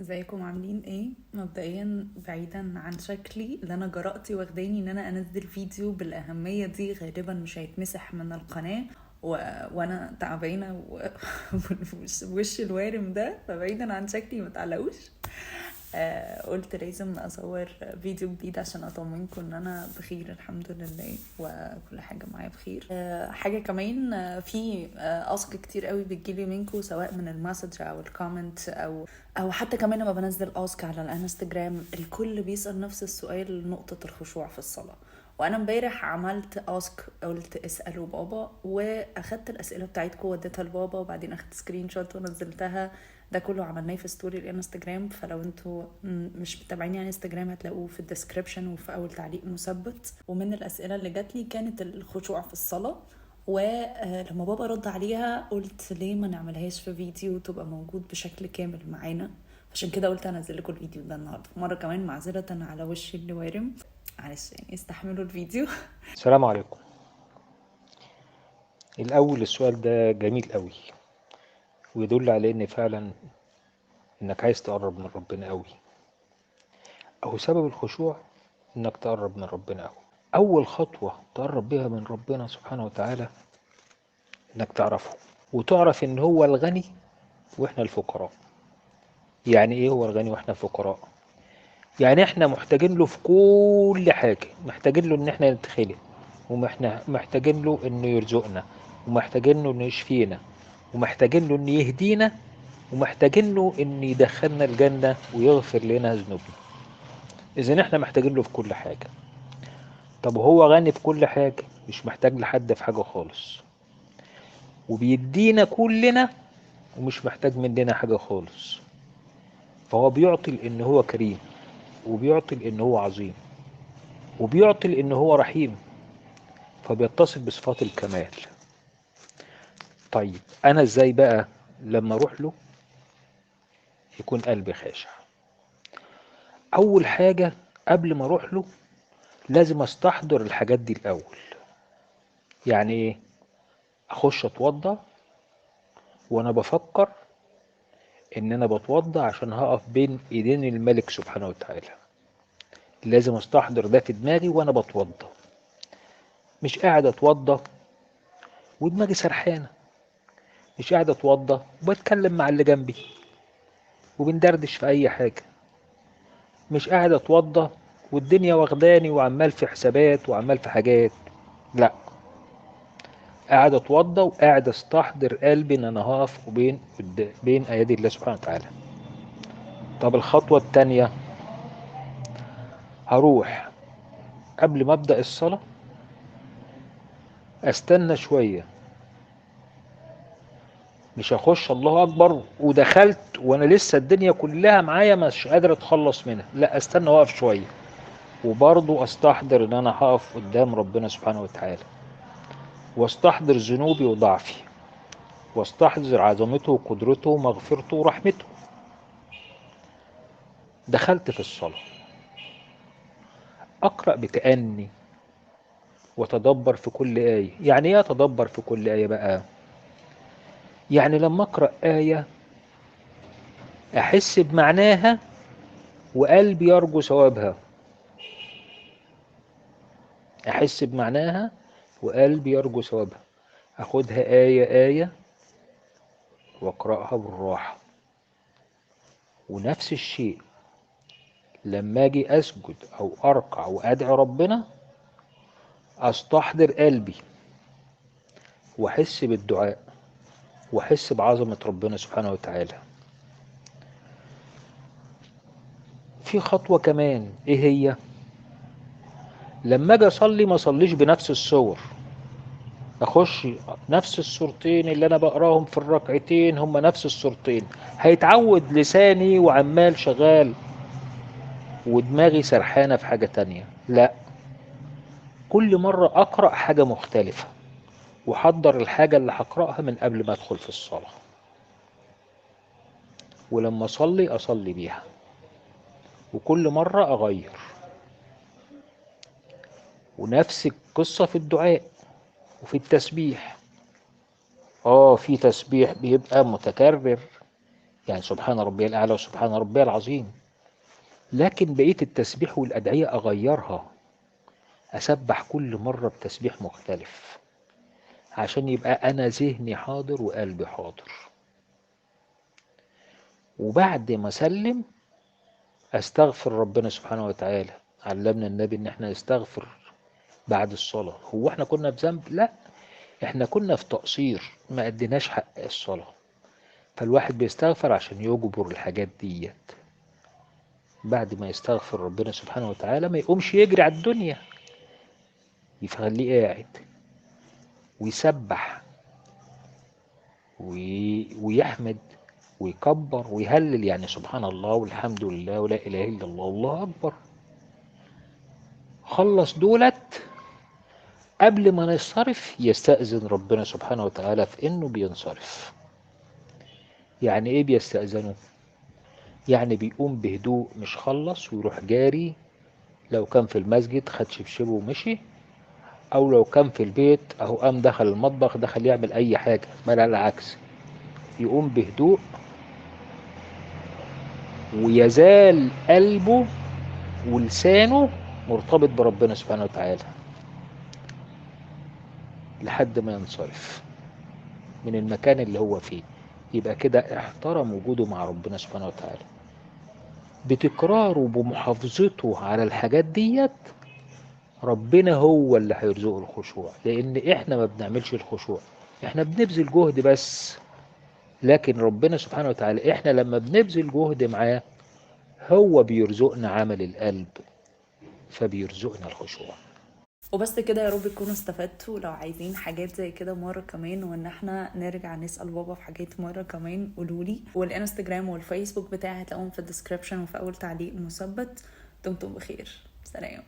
ازيكم عاملين ايه؟ مبدئيا بعيدا عن شكلي اللي انا جرأتي واخداني ان انا انزل فيديو بالاهمية دي، غالبا مش هيتمسح من القناة وانا تعبانة وش الوارم ده، فبعيدا عن شكلي ما تعلقوش. قلت لازم اصور فيديو جديد عشان اطمنكم ان انا بخير الحمد لله وكل حاجة معايا بخير. حاجة كمان، في ask كتير قوي بتجيلي منكم، سواء من ال message او ال comment او حتى كمان لما بنزل ask على الانستجرام، الكل بيسال نفس السؤال، نقطة الخشوع في الصلاة. وانا امبارح عملت ask، قلت اسالوا بابا، واخدت الاسئلة بتاعتكم وديتها لبابا، وبعدين اخدت screenshot ونزلتها. ده كله عملناه في story الانستجرام، فلو انتوا مش متابعيني على الانستجرام هتلاقوه في ال description وفي اول تعليق مثبت. ومن الاسئلة اللي جات لي كانت الخشوع في الصلاة، ولما بابا رد عليها قلت ليه ما نعملهاش في فيديو تبقى موجود بشكل كامل معانا، عشان كده قلت انزل لكم الفيديو ده النهارده. مرة كمان معذرة على وشي اللي وارم، معلش يعني استحملوا الفيديو. السلام عليكم. الاول السؤال ده جميل قوي، ويدل على ان فعلا انك عايز تقرب من ربنا قوي، او سبب الخشوع انك تقرب من ربنا قوي. اول خطوة تقرب بيها من ربنا سبحانه وتعالى انك تعرفه، وتعرف ان هو الغني واحنا الفقراء. يعني ايه هو الغني واحنا الفقراء؟ يعني احنا محتاجين له في كل حاجة، محتاجين له ان احنا نتخلق، ومحنا محتاجين له انه يرزقنا، ومحتاجين له انه يشفينا، ومحتاجين له انه يهدينا، ومحتاجين له ان يدخلنا الجنة ويغفر لنا ذنوبنا. اذا احنا محتاجين له في كل حاجة. طب هو غني في كل حاجة، مش محتاج لحد في حاجة خالص، وبيدينا كلنا ومش محتاج مننا حاجة خالص. فهو بيعطي لان هو كريم، وبيعطي لان هو عظيم، وبيعطي لان هو رحيم، فبيتصف بصفات الكمال. طيب انا ازاي بقى لما اروح له يكون قلبي خاشع؟ اول حاجة قبل ما اروح له لازم استحضر الحاجات دي الاول. يعني ايه؟ اخش اتوضى وانا بفكر ان انا بتوضى عشان هقف بين ايدين الملك سبحانه وتعالى. لازم استحضر ده في دماغي وانا بتوضى، مش قاعد اتوضى ودماغي سرحانه، مش قاعد اتوضى وبتكلم مع اللي جنبي وبندردش في اي حاجة، مش قاعد اتوضى والدنيا واخداني وعمال في حسابات وعمال في حاجات. لا، قاعد اتوضى وقاعد استحضر قلبي ان انا هقف وبين بين ايادي الله سبحانه وتعالى. طب الخطوة التانية، هروح قبل ما ابدا الصلاة استنى شوية، مش هخش الله اكبر ودخلت وانا لسه الدنيا كلها معايا مش قادر اتخلص منها، لا استنى واقف شوية، وبرضو استحضر ان انا هقف قدام ربنا سبحانه وتعالى، واستحضر ذنوبي وضعفي، واستحضر عظمته وقدرته ومغفرته ورحمته. دخلت في الصلاة، اقرأ بتأني وتدبر في كل آية. يعني ايه اتدبر في كل آية بقى؟ يعني لما اقرأ آية احس بمعناها وقلبي يرجو ثوابها، احس بمعناها وقلبي يرجو ثوابها، اخدها آية آية واقرأها بالراحة. ونفس الشيء لما اجي اسجد او اركع وادعي ربنا، استحضر قلبي واحس بالدعاء واحس بعظمة ربنا سبحانه وتعالى. في خطوة كمان، ايه هي؟ لما اجي اصلي ما اصليش بنفس الصور، اخش نفس الصورتين اللي انا بقراهم في الركعتين هم نفس الصورتين، هيتعود لساني وعمال شغال ودماغي سرحانة في حاجة تانية. لا، كل مرة اقرأ حاجة مختلفة، وحضر الحاجة اللي هقرأها من قبل ما ادخل في الصلاة، ولما اصلي اصلي بيها، وكل مرة اغير. ونفس القصة في الدعاء وفي التسبيح. في تسبيح بيبقى متكرر، يعني سبحان ربي الأعلى وسبحان ربي العظيم. لكن بقية التسبيح والأدعية أغيرها، أسبح كل مرة بتسبيح مختلف عشان يبقى أنا ذهني حاضر وقلبي حاضر. وبعد ما أسلم أستغفر ربنا سبحانه وتعالى. علمنا النبي إن احنا نستغفر بعد الصلاة. هو احنا كنا في ذنب؟ لا، احنا كنا في تقصير، ما أديناش حق الصلاة. فالواحد بيستغفر عشان يجبر الحاجات ديت. بعد ما يستغفر ربنا سبحانه وتعالى ما يقومش يجري على الدنيا، يخليه قاعد ويسبح ويحمد ويكبر ويهلل، يعني سبحان الله والحمد لله ولا إله إلا الله والله أكبر. خلص دولت قبل ما نصرف يستأذن ربنا سبحانه وتعالى في إنه بينصرف. يعني إيه بيستأذنه؟ يعني بيقوم بهدوء، مش خلص ويروح جاري. لو كان في المسجد خد شبشبه ومشي، أو لو كان في البيت أهو قام دخل المطبخ، دخل يعمل أي حاجة، بل على العكس يقوم بهدوء ويزال قلبه ولسانه مرتبط بربنا سبحانه وتعالى لحد ما ينصرف من المكان اللي هو فيه. يبقى كده احترم وجوده مع ربنا سبحانه وتعالى. بتكراره وبمحافظته على الحاجات ديت ربنا هو اللي هيرزقه الخشوع، لان احنا ما بنعملش الخشوع، احنا بنبذل جهد بس، لكن ربنا سبحانه وتعالى احنا لما بنبذل جهد معاه هو بيرزقنا عمل القلب، فبيرزقنا الخشوع. وبس كده، يا رب تكونوا استفدتوا. لو عايزين حاجات زي كده مرة كمان، وان احنا نرجع نسأل بابا في حاجات مرة كمان، قولولي. والانستجرام والفيسبوك بتاعي هتلاقوهم في ال description وفي اول تعليق مثبت. دمتم بخير، سلام.